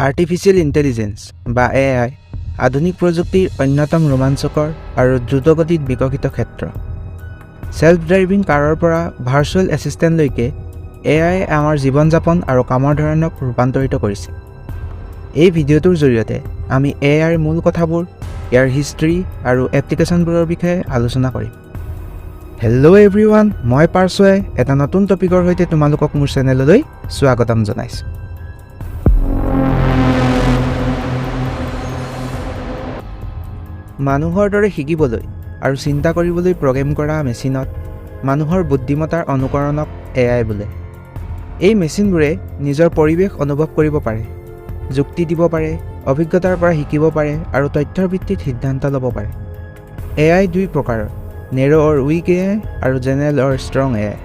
Artificial intelligence বা AI আধুনিক প্ৰযুক্তিৰ অন্যতম ৰোমাঞ্চকৰ আৰু দ্ৰুতগতিত বিকশিত ক্ষেত্ৰ। ছেল্ফ ড্ৰাইভিং কাৰৰ পৰা ভাৰ্চুৱেল এছিষ্টেণ্টলৈকে এআই আমাৰ জীৱন যাপন আৰু কামৰ ধৰণক ৰূপান্তৰিত কৰিছে। এই ভিডিঅ'টোৰ জৰিয়তে আমি এআইৰ মূল কথাবোৰ, ইয়াৰ হিষ্ট্ৰী আৰু এপ্লিকেশ্যনবোৰৰ বিষয়ে আলোচনা কৰিম। হেল্ল' এভৰিৱান, মই পাৰ্চুৱে এটা নতুন টপিকৰ সৈতে তোমালোকক মোৰ চেনেললৈ স্বাগতম জনাইছোঁ। মানুহৰ দৰে শিকিবলৈ আৰু চিন্তা কৰিবলৈ প্ৰগ্ৰেম কৰা মেচিনত মানুহৰ বুদ্ধিমত্তাৰ অনুকৰণক এআই বোলে। এই মেচিনবোৰে নিজৰ পৰিৱেশ অনুভৱ কৰিব পাৰে, যুক্তি দিব পাৰে, অভিজ্ঞতাৰ পৰা শিকিব পাৰে আৰু তথ্যৰ ভিত্তিত সিদ্ধান্ত ল'ব পাৰে। এআই দুই প্ৰকাৰৰ, নেৰ' অৰ উইক এআই আৰু জেনেৰেল অৰ strong AI.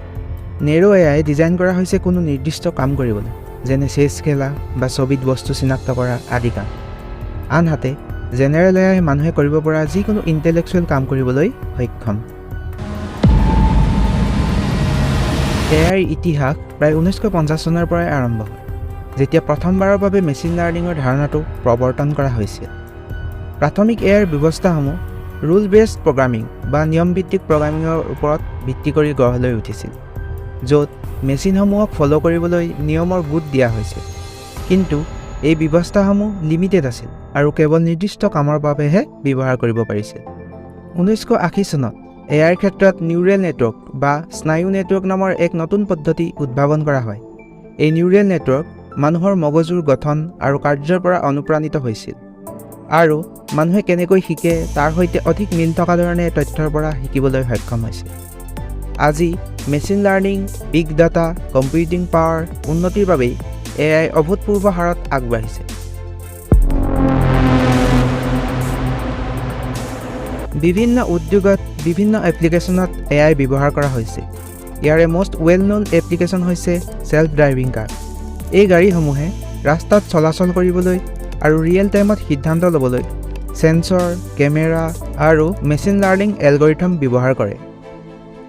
Narrow' AI design কৰা হৈছে কোনো নিৰ্দিষ্ট কাম কৰিবলৈ, যেনে চেছ খেলা বা ছবিত বস্তু চিনাক্ত কৰা আদি কাম। আনহাতে জেনেৰেল এআই মানুহে কৰিব পৰা যিকোনো ইণ্টেলেকচুৱেল কাম কৰিবলৈ সক্ষম। এআইৰ ইতিহাস প্ৰায় 1950 চনৰ পৰাই আৰম্ভ হয়, যেতিয়া প্ৰথমবাৰৰ বাবে মেচিন লাৰ্ণিঙৰ ধাৰণাটো প্ৰৱৰ্তন কৰা হৈছিল। প্ৰাথমিক এআইৰ ব্যৱস্থাসমূহ ৰুল বেছড প্ৰগ্ৰামিং বা নিয়মভিত্তিক প্ৰগ্ৰামিঙৰ ওপৰত ভিত্তি কৰি গঢ় লৈ উঠিছিল, য'ত মেচিনসমূহক ফ'ল' কৰিবলৈ নিয়মৰ গোট দিয়া হৈছিল। কিন্তু এই ব্যৱস্থাসমূহ লিমিটেড আছিল আৰু কেৱল নিৰ্দিষ্ট কামৰ বাবেহে ব্যৱহাৰ কৰিব পাৰিছিল। 1980 চনত এআইৰ ক্ষেত্ৰত নিউৰেল নেটৱৰ্ক বা স্নায়ু নেটৱৰ্ক নামৰ এক নতুন পদ্ধতি উদ্ভাৱন কৰা হয়। এই নিউৰেল নেটৱৰ্ক মানুহৰ মগজুৰ গঠন আৰু কাৰ্যৰ পৰা অনুপ্ৰাণিত হৈছিল আৰু মানুহে কেনেকৈ শিকে তাৰ সৈতে অধিক মিল থকা ধৰণে তথ্যৰ পৰা শিকিবলৈ সক্ষম হৈছিল। আজি machine learning, big data, computing power উন্নতিৰ বাবেই এআই অভূতপূৰ্ব হাৰত আগবাঢ়িছে। বিভিন্ন উদ্যোগত বিভিন্ন এপ্লিকেশ্যনত এআই ব্যৱহাৰ কৰা হৈছে। ইয়াৰে মষ্ট ৱেল ন'ন এপ্লিকেশ্যন হৈছে ছেল্ফ ড্ৰাইভিং কাৰ। এই গাড়ীসমূহে ৰাস্তাত চলাচল কৰিবলৈ আৰু ৰিয়েল টাইমত সিদ্ধান্ত ল'বলৈ চেন্সৰ, কেমেৰা আৰু মেচিন লাৰ্ণিং এলগৰিথম ব্যৱহাৰ কৰে।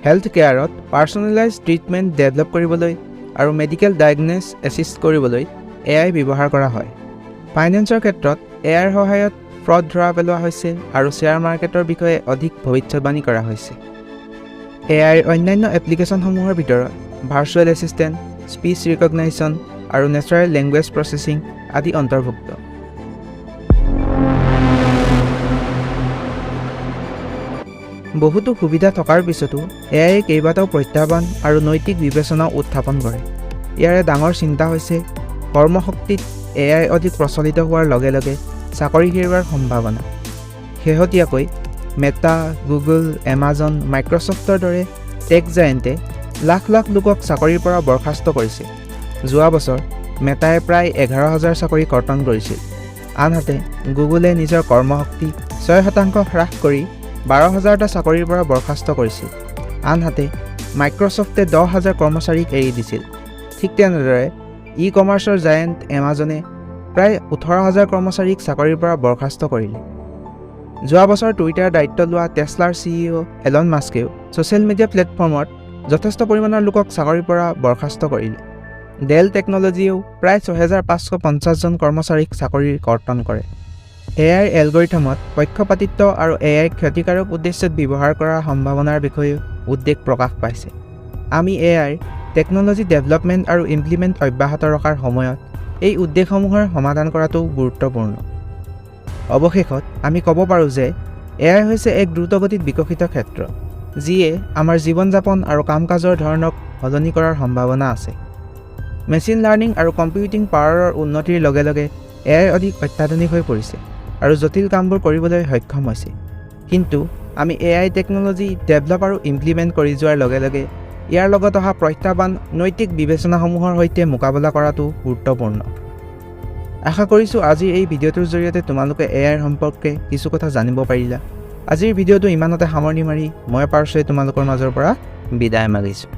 হেল্থ কেয়াৰত পাৰ্চনেলাইজ ট্ৰিটমেণ্ট ডেভেলপ কৰিবলৈ আৰু মেডিকেল ডায়েগন'ছিছ এছিষ্ট কৰিবলৈ এআই ব্যৱহাৰ কৰা হয়। ফাইনেন্সৰ ক্ষেত্ৰত এআইৰ সহায়ত ফ্ৰড ধৰা পেলোৱা হৈছে আৰু শ্বেয়াৰ মাৰ্কেটৰ বিষয়ে অধিক ভৱিষ্যতবাণী কৰা হৈছে। এআইৰ অন্যান্য এপ্লিকেশ্যনসমূহৰ ভিতৰত ভাৰ্চুৱেল এছিষ্টেণ্ট, স্পীচ ৰিকগনাইশ্যন আৰু নেচাৰেল লেংগুৱেজ প্ৰচেছিং আদি অন্তৰ্ভুক্ত। বহুতো সুবিধা থকাৰ পিছতো এআইয়ে কেইবাটাও প্ৰত্যাহ্বান আৰু নৈতিক বিবেচনাও উত্থাপন কৰে। ইয়াৰে ডাঙৰ চিন্তা হৈছে কৰ্মশক্তিত এআই অধিক প্ৰচলিত হোৱাৰ লগে লগে চাকৰি হেৰুৱাৰ সম্ভাৱনা। শেহতীয়াকৈ মেটা, গুগল, এমাজন, মাইক্ৰ'ছফ্টৰ দৰে টেক জায়েণ্টে লাখ লাখ লোকক চাকৰিৰ পৰা বৰ্খাস্ত কৰিছে। যোৱা বছৰ মেটাই প্ৰায় 11,000 চাকৰি কৰ্তন কৰিছিল। আনহাতে গুগলে নিজৰ কৰ্মশক্তি 6% হ্ৰাস কৰি 12,000টা চাকৰিৰ পৰা বৰ্খাস্ত কৰিছিল। আনহাতে মাইক্ৰ'ছফ্টে 10,000 কৰ্মচাৰীক এৰি দিছিল। ঠিক তেনেদৰে ই কমাৰ্চৰ জায়েণ্ট এমাজনে প্ৰায় 18,000 কৰ্মচাৰীক চাকৰিৰ পৰা বৰ্খাস্ত কৰিলে। যোৱা বছৰ টুইটাৰৰ দায়িত্ব লোৱা টেছলাৰ চিইঅ' এলন মাস্কেও ছ'চিয়েল মিডিয়া প্লেটফৰ্মত যথেষ্ট পৰিমাণৰ লোকক চাকৰিৰ পৰা বৰ্খাস্ত কৰিলে। ডেল টেকন'লজিয়েও প্ৰায় 6550জন কৰ্মচাৰীক চাকৰিৰ কৰ্তন কৰে। এআইৰ এলগৰিথমত পক্ষপাতিত্ব আৰু এআইক ক্ষতিকাৰক উদ্দেশ্যত ব্যৱহাৰ কৰাৰ সম্ভাৱনাৰ বিষয়েও উদ্বেগ প্ৰকাশ পাইছে। আমি এআইৰ টেকন'লজি ডেভেলপমেণ্ট আৰু ইমপ্লিমেণ্ট অব্যাহত ৰখাৰ সময়ত এই উদ্বেগসমূহৰ সমাধান কৰাটো গুৰুত্বপূৰ্ণ। অৱশেষত আমি ক'ব পাৰোঁ যে এআই হৈছে এক দ্ৰুতগতিত বিকশিত ক্ষেত্ৰ, যিয়ে আমাৰ জীৱন যাপন আৰু কাম কাজৰ ধৰণক সলনি কৰাৰ সম্ভাৱনা আছে। মেচিন লাৰ্ণিং আৰু কম্পিউটিং পাৱাৰৰ উন্নতিৰ লগে লগে এআই অধিক অত্যাধুনিক হৈ পৰিছে আৰু জটিল কামবোৰ কৰিবলৈ সক্ষম হৈছে। কিন্তু আমি এআই টেকন'লজি ডেভেলপ আৰু ইমপ্লিমেণ্ট কৰি যোৱাৰ লগে লগে ইয়াৰ লগত অহা প্ৰত্যাহ্বান, নৈতিক বিবেচনাসমূহৰ সৈতে মোকাবিলা কৰাটো গুৰুত্বপূৰ্ণ। আশা কৰিছোঁ আজিৰ এই ভিডিঅ'টোৰ জৰিয়তে তোমালোকে এআইৰ সম্পৰ্কে কিছু কথা জানিব পাৰিলা। আজিৰ ভিডিঅ'টো ইমানতে সামৰণি মাৰি মই পাৰ্চুৱে তোমালোকৰ মাজৰ পৰা বিদায় মাগিছোঁ।